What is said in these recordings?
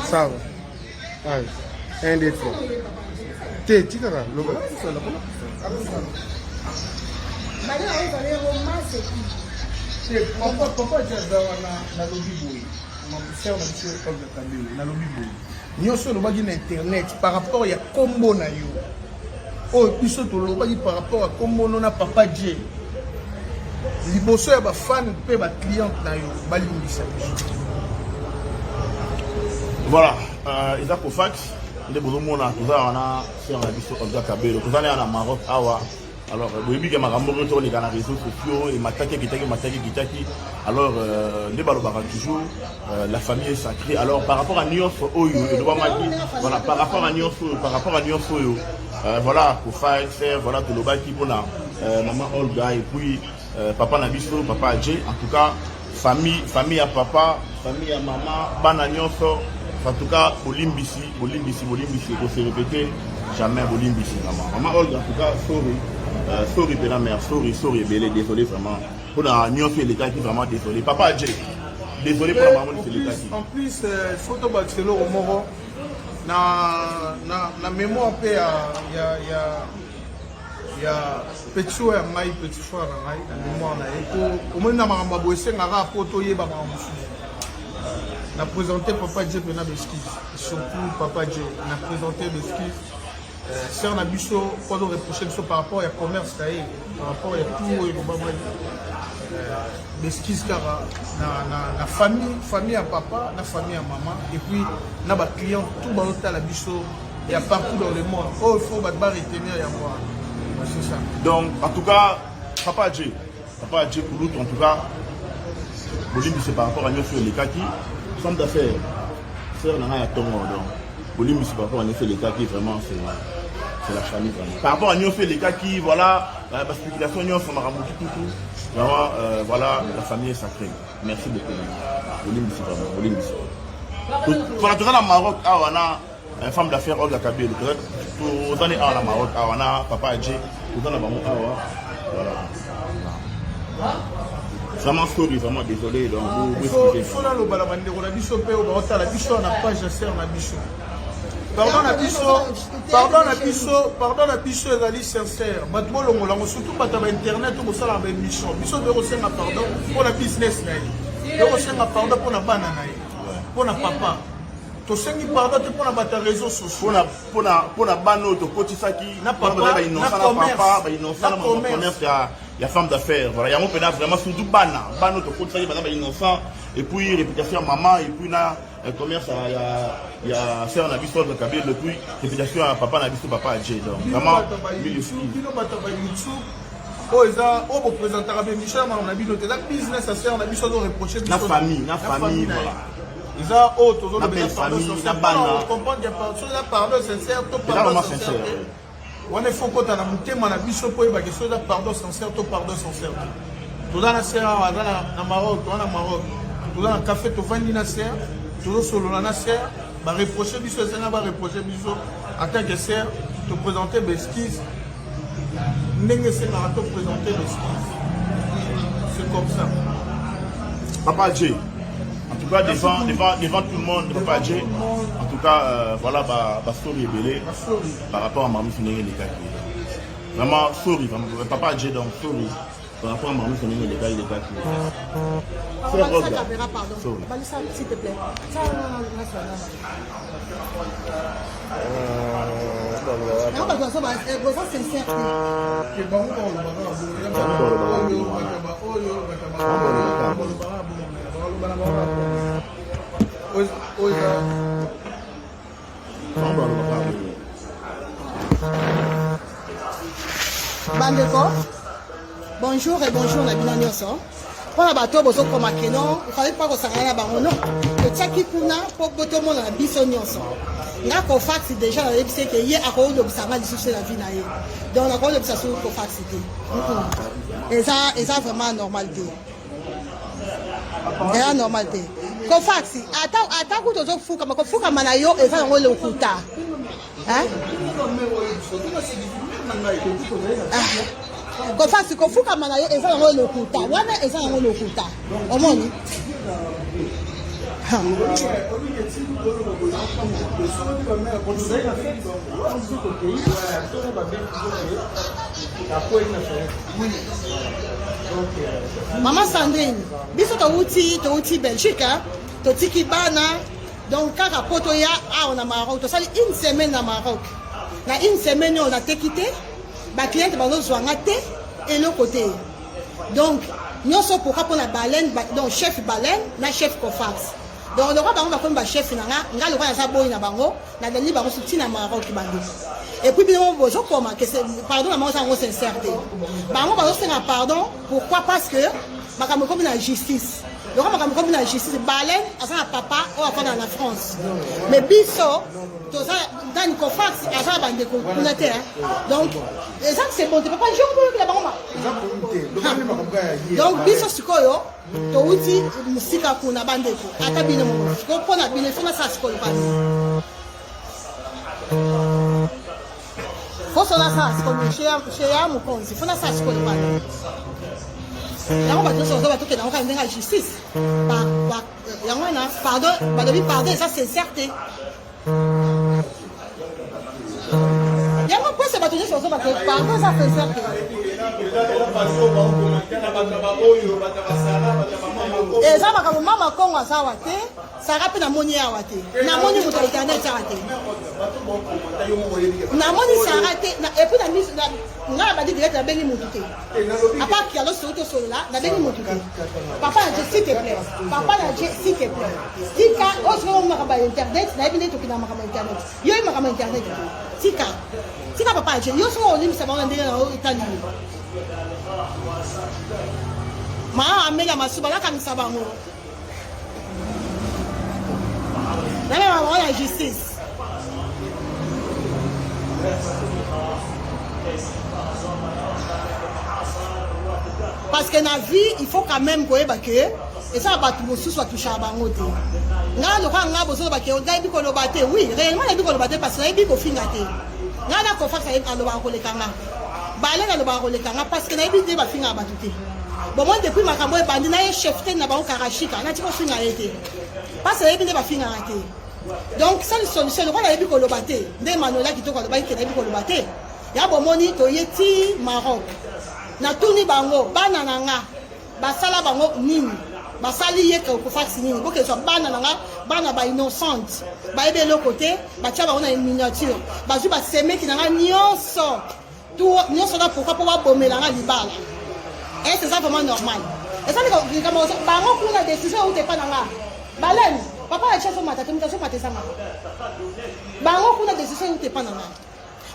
Ça va. Allez. 1, 2, 3. Te, tikaka, loba. Papa, papa aza wana nalobi boye sœur na biso Olga Kabelo nalobi boye nyonso olobaki na internet par rapport ya kombo na yo oyo biso tolobaki par rapport ya kombo no na papa J liboso ya bafan mpe bacliente na yo balimbisa biso. Voilà, eza Cofax nde bozomona. Toza wana, sœur na biso Olga Kabelo, toza na Maroc awa. Alors boyebi ke makambo oyo toleka na réseaux sociaux, emataki, ekitaki, emataki, ekitaki. Alors nde balobaka toujours, la famille est sacrée. Alors par rapport à nyonso oyo elobamaki, voilà, par rapport à nyonso oyo, par rapport à nyonso oyo, voilà, Cofax, voilà, tolobaki mpona mama Olga et puis papa na biso, papa Adje. En tout cas famille, famille ya papa, famille ya mama, bana nyonso, en tout cas bolimbisi, bolimbisi, bolimbisi, ekose répéter jamais. Bolimbisi vraiment. Mama Olga, en tout cas sorry, sorry mpena mère, sorry, sorry ebele, désolé vraiment mpona nyonso elekaki, vraiment désolé. Papa Adje, désolé mpona makambo nyonso elekaki. En plus, faut tobakisa eloko moko na mémoire mpe ya petit oyo ya ngai, petit frère na ngai, na mémoire na ye, po omoni na makambo ya boye esengaka po toyeba makambo mosusu. Na présente papa J mpe na baexcuse, surtout papa J na présente baexcuse. Sœur na biso po azoreproche biso par rapport ya commerce na ye, par rapport ya tout oyo elobamaki, baexcuse kaka na famille, famille ya papa na famille ya mama, et puis na baclient tout bazotala biso ya partout dans le monde. Oyo faut bato baretenir yango wana, c'est ça. Donc en tout cas papa J, papa J Kulutu, en tout cas bolimbisi par rapport à nyonso elekaki. Femme d'affaires, sœur na ngai ya ntongo, donc bolimbisi par rapport à nyonso elekaki. Vraiment c'est la famille, vraiment par rapport à nyonso elekaki, voilà, baspéculation nyonso, makambo tututu, vraiment, voilà, la famille est sacrée. Merci beaucoup, bolimbisi, vraiment bolimbisi. Voilà, toza na Maroc awa na femme d'affaires Olga Kabelo. Toza ne awa na Maroc awa na papa Adje, toza na bango awa. Voilà, vraiment sorry, vraiment désolé. Donc il faut naloba na bandeko na biso mpe oyo baotala biso na page ya sœur na biso, pardon na biso, pardon na biso, pardon na biso ezali sincère. Bato bolongola yango, surtout bato ya bainternet oyo bosalaka baémission. Biso toye kosenga pardon mpona business na ye, toye kosenga pardon mpona bana na ye, mpona papa. Tosengi pardon te mpona bato ya réseau sociaux. Mpona bana oyo tokotisaki na papa, na papa, bainnocent, na commerce ya femme d'affaires. Voilà, yango mpena vraiment, surtout bana, bana oyo tokotisaki baza bainnocent, et puis réputation ya mama, et puis na commerce ya sœur na biso Kabila, et puis réputation ya papa na biso, papa Adje. Donc vraiment. Bino bato ya bayoutube oyo eza oyo boprésentaka baémission ya makambo na bino te, eza business ya sœur na biso azoreproche. Na famille, na famille, voilà. Eza oyo tozolobela tozolobela comprendre so eza pardon sincère to pardon sincère te. Wana ifo kota na motema na biso mpo oyebake so eza pardon sincère to pardon sincère te. Toza na sœur awa, aza na Maroc, toza na Maroc, toza na café, tovandi na sœur, tozosolola na sœur. Bareproche biso, esenga bareproche biso en tant que sœur, toprésente baexcuse ndenge esengaka toprésente baexcuse, c'est comme ça. Papa J, en tout cas devant tout le monde, papa J, en tout cas, voilà, ba sorry ebele par rapport à mami ndenge elekaki. Vraiment sorry, vraiment papa J, donc sorry par rapport à mami ndenge elekaki. Frère Olga, caméra, pardon. Balisa, s'il te plaît. Ça, non, non, non. Bato baza sincère te. Bango balobaka oyo bato oyo balobaka bongo, baloba na bango oyo eza. Bango balobaka. Bandeko, bonjour et bonjour na bino nyonso. Mpona bato oyo bozokoma keno efali mpa kosangana na bango, non, totiaki kuna mpo botomona na biso nyonso. Nga Kofax déjà nayebisi eke ye akolobisa nga lisusu na vie na ye, donc nakolobisa soki Kofax te, eza vraiment normal te, eza normal te. Kofax, ata kutu ozofukama, kofukama na yo eza yango lokuta. Hein? Ah. Kofasi, kofukama na yo eza yango lokuta, wana eza yango lokuta. Omoni? Mama Sandrine, biso towuti towuti Belgique, totiki bana donc kaka po toya awa na Maroc, tosali une semaine na Maroc. Na une semaine oyo nateki te, ba cliente bazozwa nga te, eloko te. Donc nyonso pourquoi mpona baleine, donc chef baleine na chef Cofax. Donc lokwa bango bakomi ba chef na nga, nga lokwa naza boyi na bango, nalandi bango su ntina Maroc bandeko. Et puis bino bozokoma que pardon na bango eza yango sincère te. Bango bazosenga pardon pourquoi parce que makambo ekomi na justice. Lokwa makambo ekomi na justice, baleine aza na papa oyo afanda na France. Mais biso toza nani Cofax aza na bandeko kuna te. Donc eza c'est bon te papa je boyokela bango ma. Donc biso sikoyo towuti mosika kuna bandeko ata bino moko sikoyo mpo na bino ifo nasala sikoyo bani poso nasala sikoyo sheya mokonzi fo nasala sikoyo bani yango bato nyonso bazo batokenda yango kaka ndenge ya justice yango wana pardon balobi pardon eza sincère te yango pese bato nyonso bazoba ke pardon eza sincère te eza makambo mama kongo aza awa te sara mpe namoni ye awa te namoni moto ya internet awa te namoni sara te epuis na miso ngai nabandi direct nabengi motu te Apa kialo soki tosolola nabengi motu te. Papa na je s'il te plaît. Papa na je s'il te plaît. Tika oyo soki oyo makambo ya internet nayebi nde tokenda makambo ya internet. Yo oyebi makambo ya internet te. Tika. Tika papa na je yo soki olimbisa bango na ndenge na yo etali yo. Maa amela masuba nakanisa bango. Namema bango na justice. Parce que na vie, il faut quand même koyeba que eza na bato mosusu batushaka bango te. Ngai lokola ngai bozoloba ke nayebi koloba te. Oui, réellement nayebi koloba te parce que nayebi kofinga te. Ngai na Cofax alobaka koleka nga. Bale alobaka koleka nga parce que nayebi nde bafingaka bato te. Bomoni depuis makambo ebandi na ye chef te na bango karashika nati kofinga ye te. Parce que nayebi nde bafingaka te. Donc seule solution lokola nayebi koloba te nde Manuela kitoko alobaki ke nayebi koloba te. Ya bomoni toye ti Maroc. Natuni bango bana na nga basala bango nini? Basali ye kofax nini? Bokezwa bana na nga bana ba innocente bayebi eloko te batia bango na miniature bazwi basemeki na nga nyonso nyonso na pourquoi mpo babomela nga libala est eza vraiment normal eza likambo bango kuna décision euta epa na nga balene papa na ti azomata te moto azomata eza nga bango kuna décision euta epa na nga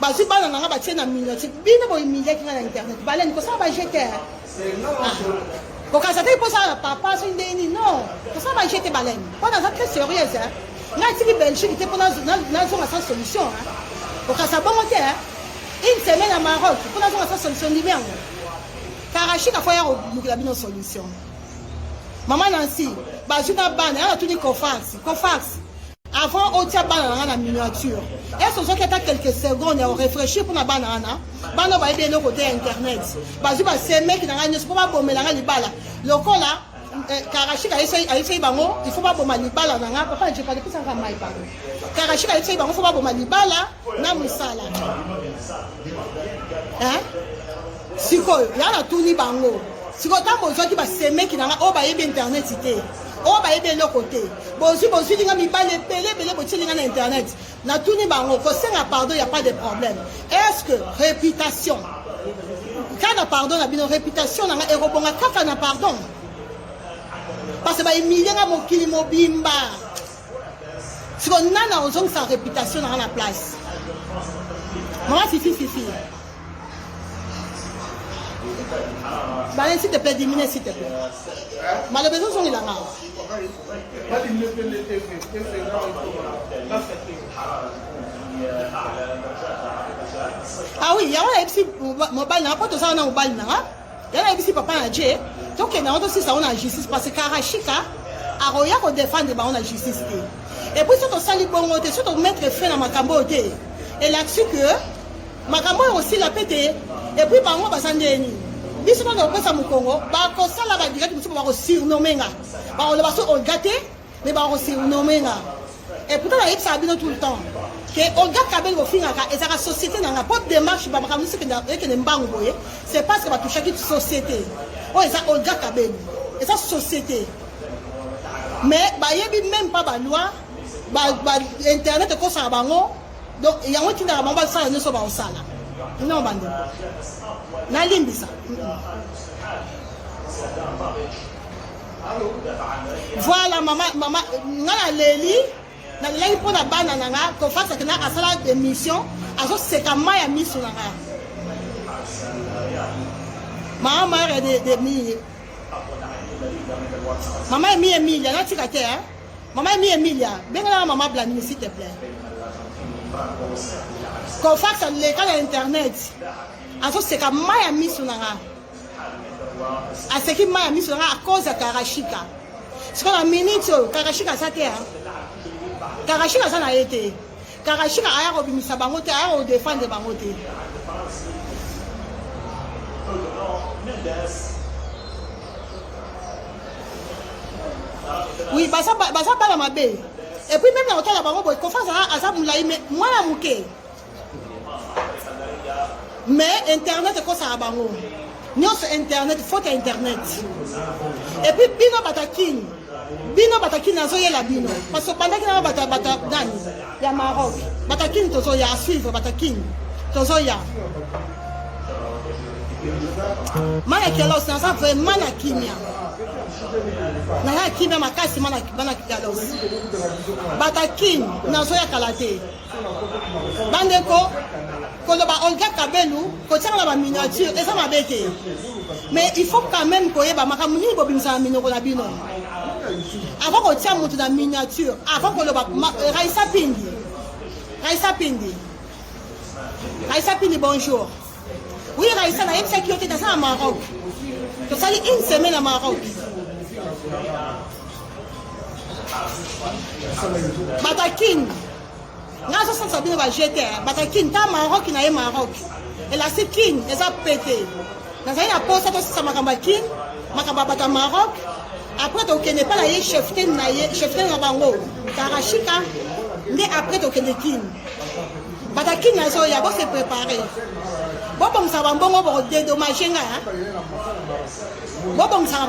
bazwi bana na nga batie na miniature bino bohumiliaki nga na internet balene kosala ba jete kokasa te mposa na papa soki ndenge nini non kosala ba jete balene mpo naza très sérieuse ngai atiki belgique te mpo nazonga sans solution kokasa bongo te une semaine na Maroc mpo nazonga sans solution ndimi yango karashika fo ya kolukela bino solution mama Nancy bazwi na bana ya natuni Cofax Cofax avant otia bana na nga na miniature est ozwaki ata quelques secondes ya korefrechir mpo na bana wana bana bayebi eloko te ya internet bazwi basemeki na ngai nyonso mpo babomela ngai libala lokola Karashika ayebisaki bango il faut baboma libala na nga papa je parle pesaka mai pardon Karashika ayebisaki bango faut baboma libala na mosala hein sikoyo ya natuni bango sikoyo ntango bozwaki basemeki na nga oyo bayebi internet te oyo bayebi eloko te bozwi bozwili nga mibali ebele ebele botieli nga na internet natuni bango kosenga pardon ya pas de problème est ce que réputation kaka na pardon na bino réputation na nga ekobonga kaka na pardon parce que bahumilie nga mokili mobimba sikoyo nana ozongisa réputation na nga na place mama fifi fifi Bale, s'il te plaît, diminue, s'il te plaît. Maloba ezozongela nga. Ah oui, yango nayebisi mobali na nga mpo tozala na mobali na nga. Yango nayebisi papa na je tokende yango tosisa yango na justice parce que Karashika akoya kodefendre bango na justice te. Et puis soki tosali bongo te, soki tomettre fin na makambo oyo te, elakisi que makambo oyo ekosila mpe te. Et puis bango baza ndenge nini? Biso mpona kopesa mokongo bakosala badirect mosusu bakosurnome nga, bakoloba so Olga te. Mais bakosurnomme nga. Et pourtant nayebisaka bino tout le temps que Olga Kabel bofingaka ezalaka société na nga mpo démarche bamakambo nyonso ekende mbangu boye, c'est parce que batouchaki société oyo eza Olga Kabel, eza société. Mais bayebi même pas baloi ba, ba internet ekosaka bango, donc yango etindaka bango basala nyonso baosala. Non, bandeko, nalimbisa. Voilà, mama, mama, nga naleli, nalelaki mpo na bana na nga. Kofasaki na asala émission, azoseka mai ya miso na nga. Mama mare de, de mi mama Emi Emilia, natika te, hein? Mama Emi Emilia, benga mama Blandine s'il te plaît. Kofax aleka na internet, azoseka mai ya miso na nga, aseki mai ya miso na nga à cause ya Karashika. Sikoyo na minute oyo Karashika aza te, Karashika aza na ye te. Karashika aya kobimisa bango te, aya kodefendre bango te. Oui, baza baza bana mabe. Et puis même na kotala bango boye, Kofa aza molai mais mwana moke. Mais internet ekosaka bango nyonso, internet, faute ya internet. Et puis bino bato ya Kini, bino bato ya Kini, nazoyela bino parce que bandaki nanga bato bato nani ya Maroc. Bato ya Kini tozoya à suivre, bato ya Kini tozoya. Mana Kelos, naza vraiment na kimia, naza na kimia makasi. Mana Kelos, bato ya Kini nazoya kala te. Bandeko, koloba Olga Kabelu kotiaka na baminiature eza mabe te, mais il faut quand même koyeba makambo nini bobimisa na minoko na bino avant kotia moto na miniature, avant koloba. Raisa Pindi, Raisa Pindi, Raisa Pindi, bonjour. Oui, Raisa, nayebisaki yo te, naza na Maroc, tosali une semaine na Maroc. Bato ya Kini, nga azosalisa bino bajete. Bato ya Kini, ta Maroc na ye, Maroc elasi, Kini eza pete. Nazali na posa tosisa makambo ya Kini, makambo ya bato ya Maroc. Après tokende epai na ye, cheftaine na ye, cheftaine na bango Karashika nde. Après tokende Kini. Bato ya Kini azoya, bose prépare, bobongisaka bambongo, bokodédommager nga, bobongisaka.